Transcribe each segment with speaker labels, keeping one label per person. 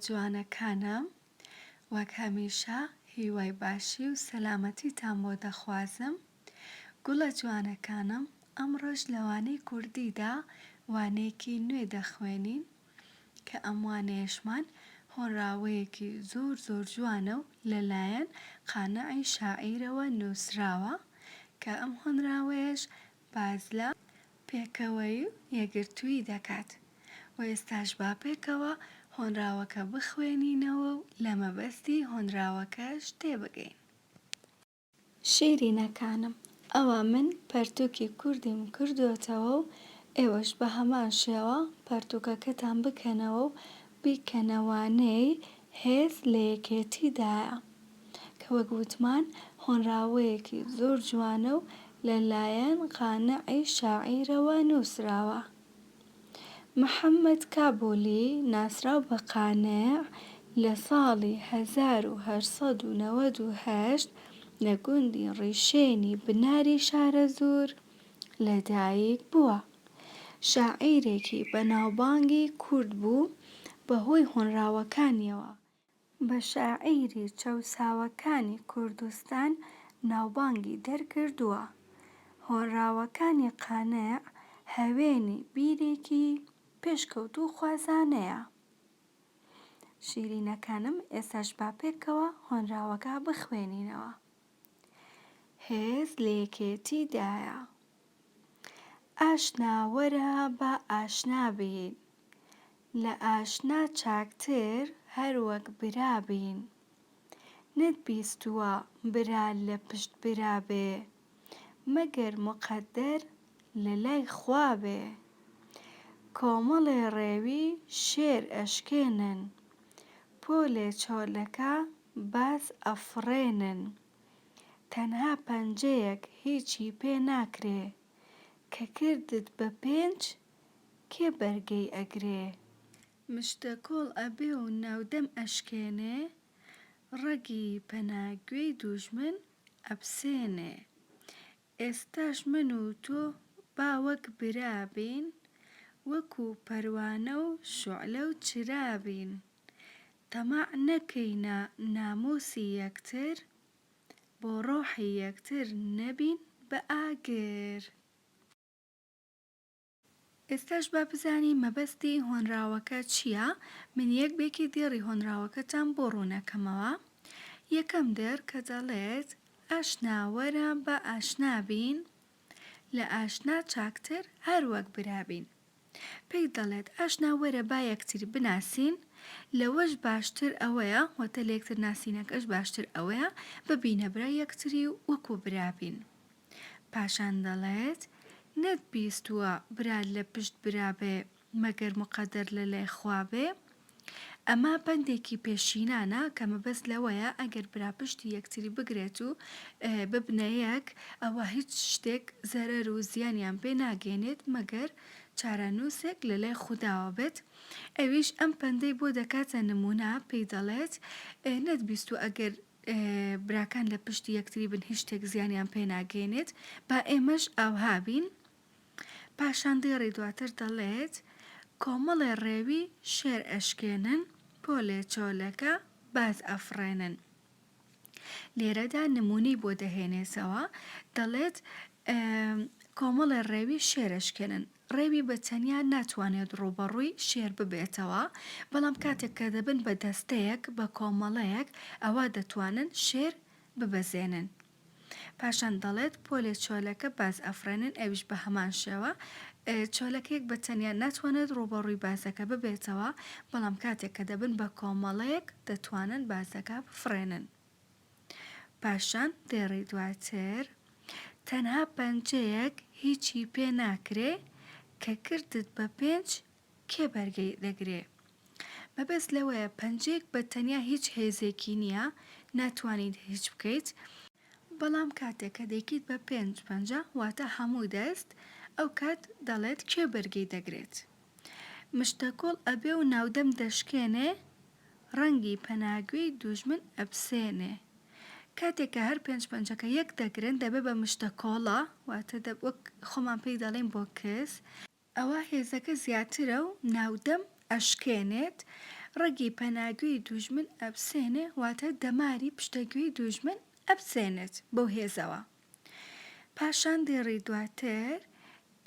Speaker 1: جوانەکانم وەک هەمیشە هیوای باشی و سەلامەتیتان بۆ دەخوازم گوڵە جوانەکانم ئەمڕۆش لە وانەی کوردیدا وانەیەکی نوێ دەخوێنین کە ئەم وانەیەشمان هۆنراوەیەکی زۆر زۆر جوانە و لەلایەن قانعی شاعیرەوە نووسراوە کە ئەم هۆنراوەیەش باس لە پێکەوەیی و یەکگرتوویی دەکات و ئێستاش با پێکەوە هۆنراوەکە بخوێنینەوە و لە مەبەستی هۆنراوەکەش تێبگەین. شیرینەکانم ئەوە من پەرتوکی کوردیم کردۆتەوە و ئێوەش بە هەمان شێوە پەرتوکەکەتان بکەنەوە و بیکەنە وانەی هێز لە یەکێتیدایە. کە وەک وتمان هۆنراوەیەکی زۆر جوانە و لە لایەن قانعی شاعیرەوە نووسراوە. محەمەد کابولی ناسراو بە قانع لە ساڵی 1898 لە گوندی ڕیشێنی بناری شارەزوور لە دایک بووە. شاعیرێکی بەناوبانگی کورد بوو بەهۆی هۆنراوەکانیەوە بە شاعیری چەوساوەکانی کوردستان ناوبانگی دەرکردووە. هۆنراوەکانی قانع هەوێنی بیرێکی پێشکەوتووخوازانەیە. شیرینەکانم ئێستاش با پێکەوە هۆنراوەکە بخوێنینەوە. هێز لە یەکێتیدایە. ئاشنا وەرە با ئاشنا بین. لە ئاشنا چاکتر هەر وەک برا بین. نەت بیستووە برا لە پشت برا بێ. مەگەر موقەدەر لە لای خوا بێ. کۆمەڵێ ڕێوی شێر ئەشکێنن. پۆلێ چۆلەکە باز ئەفڕێنن. تەنها پەنجەیەک هیچی پێ ناکرێ. کە کردت بە پێنج کێ بەرگەی ئەگرێ؟ مشتەکۆڵ ئەبێ و ناودەم ئەشکێنێ، ڕەگی پەناگوێی دوژمن ئەپسێنێ. ئێستاش من و تۆ با وەک برا بین، وەکوو پەروانە و شوعلە و چرا بین. تەماع نەکەینە نامووسی یەکتر، بۆ ڕۆحی یەکتر نەبین بە ئاگر. ئێستاش با بزانین مەبەستی هۆنراوەکە چییە، من یەک بەیەکی دێڕی هۆنراوەکەتان بۆ ڕوونەکەمەوە. یەکەم دێڕ کە دەڵێت، ئاشنا وەرە با ئاشنا بین، لە ئاشنا چاکتر هەر وەک برا بین. پێی دەڵێت، ئاشنا وەرە با یەکتری بناسین، لەوەش باشتر ئەوەیە، واتە لە یەکتر ناسینەکەش باشتر ئەوەیە ببینە برای یەکتری و وەکو برا بین. پاشان دەڵێت، نەت بیستووە برا لە پشت برا بێ مەگەر موقەدەر لە لای خوا بێ؟ ئەمە پەندێکی پێشینانە کە مەبەست لەوەیە ئەگەر برا پشتی یەکتری بگرێت و ببنە یەک ئەوا هیچ شتێک زەرەر و زیانیان پێ ناگەیەنێت مەگەر چارەنووسێک لە لای خوداوە بێت ئەویش ئەم پەندەی بۆ دەکاتە نموونە پێی دەڵێت نەت بیستووە ئەگەر براکان لە پشتی یەکتری بن هیچ شتێک زیانیان پێ ناگەیەنێت با ئێمەش ئاوها بین. پاشان دێڕی دواتر دەڵێت، کۆمەڵێ ڕێوی شێر ئەشکێنن، پۆلێ چۆلەکە باز ئەفڕێنن. لێرەدا نموونەی بۆ دەهێنێتەوە، دەڵێت، کۆمەڵێ ڕێوی شێر ئەشکێنن. ڕێوی بە تەنیا ناتوانێت ڕووبەڕووی شێر ببێتەوە، بەڵام کاتێک کە دەبن بە دەستەیەک، بە کۆمەڵەیەک، ئەوا دەتوانن شێر ببەزێنن. پاشان دەڵێت، پۆلێ چۆلەکە باز ئەفڕێنن، ئەویش بە هەمان شێوە. چۆلەکەیەک بە تەنیا ناتوانێت ڕووبەڕووی بازەکە ببێتەوە، بەڵام کاتێک کە دەبن بە کۆمەڵەیەک دەتوانن بازەکە بفڕێنن. پاشان دێڕی دواتر، تەنها پەنجەیەک هیچی پێ ناکرێ، کە کردت بە پێنج کێ بەرگەی دەگرێ؟ مەبەست لەوەیە پەنجەیەک بە تەنیا هیچ هێزێکی نییە، ناتوانیت هیچ بکەیت، بەڵام کاتێک کە دەیکەیت بە پێنج پەنجە واتە هەموو دەست، ئەو کات دەڵێت کێ بەرگەی دەگرێت؟ مشتەکۆڵ ئەبێ و ناودەم دەشکێنێ، ڕەنگی پەناگوێی دوژمن ئەپسێنێ. کاتێک کە هەر پێنج پەنجەکە یەک دەگرن دەبێ بە مشتەکۆڵە، واتە وەک خۆمان پێی دەڵێین بۆکس، ئەوا هێزەکە زیاترە و ناودەم ئەشکێنێت، ڕەگی پەناگوێی دوژمن ئەپسێنێ واتە دەماری پشتەگوێی دوژمن ئەپسێنێت بەو هێزەوە. پاشان دێڕی دواتر،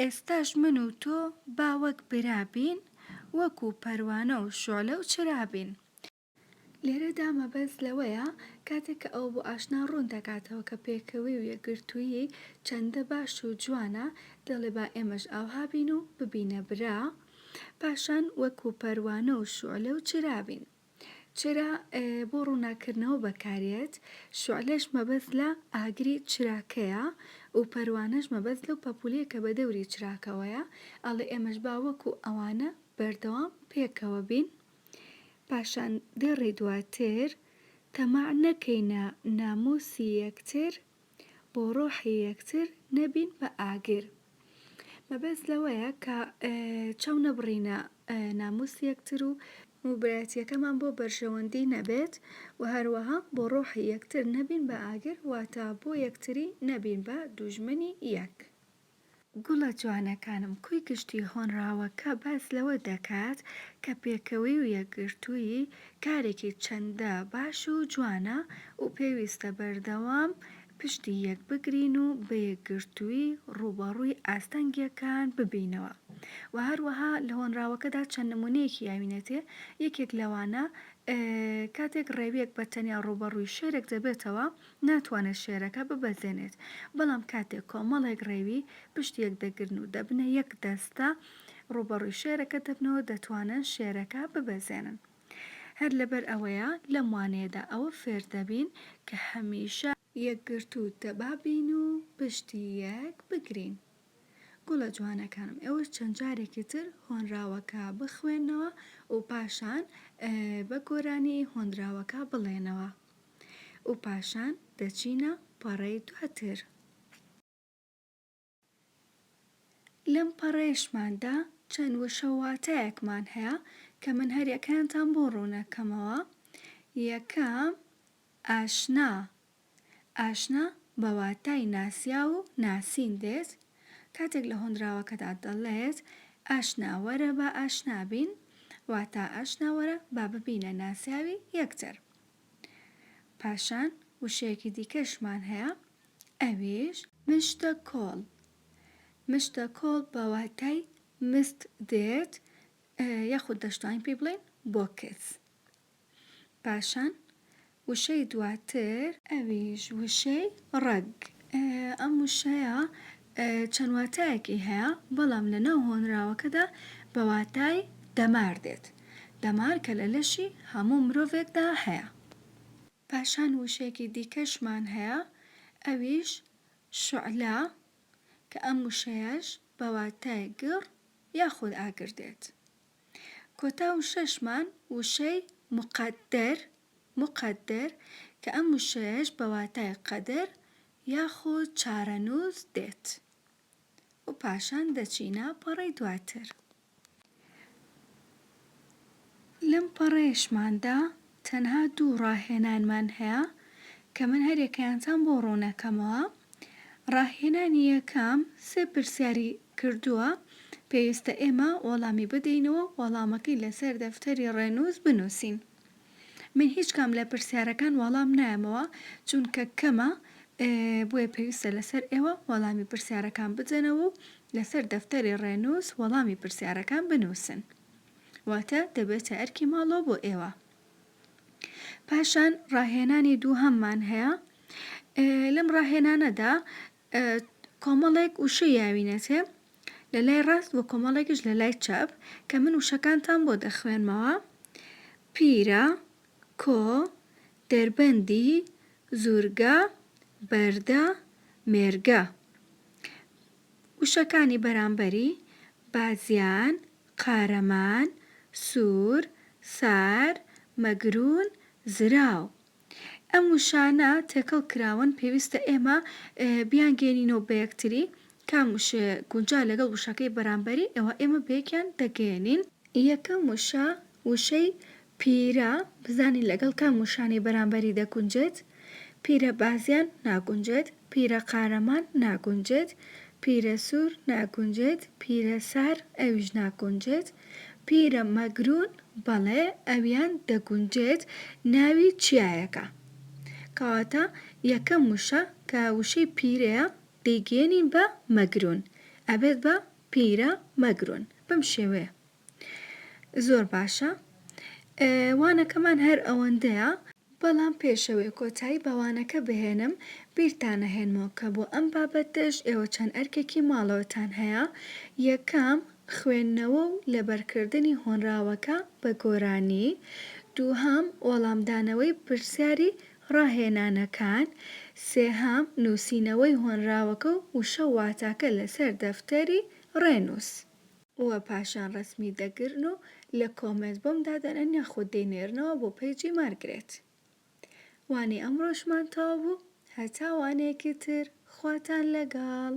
Speaker 1: ئێستاش من و تۆ با وەک برا بین، وەکو پەروانە و شوعلە و چرا بین. لێرەدا مەبەست لەوەیە کاتێک کە ئەوە بۆ ئاشنا ڕوون دەکاتەوە کە پێکەوەی و یەکگرتوویی چەندە باش و جوانە، دەڵێ با ئێمەش ئاوها بین و ببینە برا، پاشان وەکو پەروانە و شوعلە و چرا بین. چرا بۆ ڕووناککردنەوە بەکاریەت، شوعلەش مەبەست لە ئاگری چراکەیە و پەروانەش مەبەست لەو پەپوولەیە کە بە دەوری چراکەوەیە، ئەڵێ ئێمەش با وەکو ئەوانە بەردەوام پێکەوە بین. پاشان دێڕی دواتر، تەماع نەکەینە نامووسی یەکتر، بۆ ڕۆحی یەکتر نەبین بە ئاگر. مەبەست لەوەیە کە چاو نەبڕینە نامووسی یەکتر و برایەتییەکەمان بۆ بەرژەوەندی نەبێت و هەروەها بۆ ڕۆحی یەکتر نەبین بە ئاگر واتە بۆ یەکتری نەبین بە دوژمنی یەک. گوڵە جوانەکانم کۆی گشتی هۆنراوەکە باس لەوە دەکات کە پێکەوەیی و یەکگرتوویی کارێکی چەندە باش و جوانە و پێویستە بەردەوام پشتی یەک بگرین و بە یەکگرتوویی ڕووبەڕووی ئاستەنگیەکان ببینەوە و هەروەها لە هۆنراوەکەدا چەند نموونەیەکی یاوینەتێ یەکێک لەوانە کاتێک ڕێویەک بە تەنیا ڕووبەڕووی شێرێک دەبێتەوە ناتوانێت شێرەکە ببەزێنێت، بەڵام کاتێک کۆمەڵێک ڕێوی پشت یەک دەگرن و دەبنە یەک دەستە ڕووبەڕووی شێرەکە دەبنەوە دەتوانن شێرەکە ببەزێنن. هەر لەبەر ئەوەیە لەم وانەیەدا ئەوە فێر دەبین کە هەمیشە. یەکگرتوو تەبا بین و پشتی یەک بگرین. گوڵە جوانەکانم ئێوەش چەند جارێکی تر هۆنراوەکە بخوێنەوە و پاشان بە گۆرانی هۆنراوەکە بڵێنەوە. و پاشان دەچینە پەڕەی دواتر. لەم پەڕەیەشماندا چەند وشە و واتایەکمان هەیە کە من هەریەکەیانتان بۆ ڕوونەکەمەوە. یەکەم، ئاشنا، ئاشنا بە واتای ناسیاو و ناسین دێت، کاتێک لە هۆنراوەکەدا دەڵێت، ئاشنا وەرە با ئاشنا بین، واتا ئاشنا وەرە با ببینە ناسیاوی یەکتر. پاشان وشەیەکی دیکەشمان هەیە ئەویش. مشتە کۆڵ، مشتە کۆڵ بە واتای مست دێت یاخود دەشتوانین پێی بڵێین بۆکس. پاشان وشەی دواتر. ئەویش وشەی ڕەگ. ئەم وشەیە چەند واتایەکی هەیە، بەڵام لە ناو هۆنراوەکەدا بە واتای دەمار دێت، دەمار کە لە لەشی هەموو مرۆڤێکدا هەیە. پاشان وشەیەکی دیکەشمان هەیە ئەویش شوعلە کە ئەم وشەیەش بە واتای گڕ یاخود ئاگر دێت. کۆتا وشەشمان وشەی مقدر، مقدر، کە ئەم وشەیەش بە واتای قەدەر یاخود چارەنووس دێت و پاشان دەچینە پەڕەی دواتر. لەم پەڕەیەشماندا تەنها دوو ڕاهێنانمان هەیە کە من هەریەکەیانتان بۆ ڕوونەکەمەوە. ڕاهێنانی یەکەم سێ پرسیاری کردووە پێویستە ئێمە وەڵامی بدەینەوە و وەڵامەکەی لەسەر دەفتەری ڕێنووس بنووسین. من هیچ کام لە پرسیارەکان وەڵام نایەمەوە چونکە کەمە بۆیە پێویستە لەسەر ئێوە وەڵامی پرسیارەکان بدەنەوە و لەسەر دەفتەری ڕێنووس وەڵامی پرسیارەکان بنووسن واتە دەبێتە ئەرکی ماڵەوە بۆ ئێوە. پاشان ڕاهێنانی دووهەممان هەیە لەم ڕاهێنانەدا کۆمەڵێک وشەی یاوینەتێ لە لای ڕاست و کۆمەڵێکیش لە لای چەپ کە من وشەکانتان بۆ دەخوێنمەوە پیرە کۆ دەربەندی زورگە بەردە مێرگە وشەکانی بەرامبەری بازیان قارەمان سوور سار مەگروون زراو ئەم وشانە تێکەڵ کراون پێویستە ئێمە بیانگەیەنینەوە بە یەکتری، کام وشەیە گونجا لەگەڵ وشەکەی بەرامبەری ئەوا ئێمە بەیەکیان دەگەیەنین. یەکەم وشە وشەی پیرە بزانین لەگەڵ کام وشانەی بەرامبەری دەگونجێت، پیرە بازیان ناگونجێت، پیرە قارەمان ناگونجێت، پیرە سوور ناگونجێت، پیرە سار ئەویش ناگونجێت، پیرە مەگروون. بەڵێ ئەویان دەگونجێت ناوی چیایەکە. کەواتە یەکەم وشە کە وشەی پیرەیە دەیگەیەنین بە مەگرون ئەبێت بە پیرە مەگرون بەم شێوەیە. زۆر باشە وانەکەمان هەر ئەوەندەیە. بەڵام پێش ئەوەی کۆتایی بە وانەکە بهێنم بیرتان ئەهێنمەوە کە بۆ ئەم بابەتەش ئێوە چەند ئەرکێکی ماڵەوەتان هەیە، یەکەم، خوێندنەوە و لەبەرکردنی هۆنراوەکە بە گۆرانی، دووهەم، وەڵامدانەوەی پرسیاری ڕاهێنانەکان، سێهەم، نووسینەوەی هۆنراوەکە و وشە و واتاکە لەسەر دەفتەری ڕێنووس. وە پاشان ڕەسمی دەگرن و لە کۆمێنت بۆم دادەنێن یاخود دەینێرنەوە بۆ پەیجی مارگرێت. وانەی ئەمڕۆشمان تەواو بوو هەتا وانەیەکی تر خواتان لەگەڵ.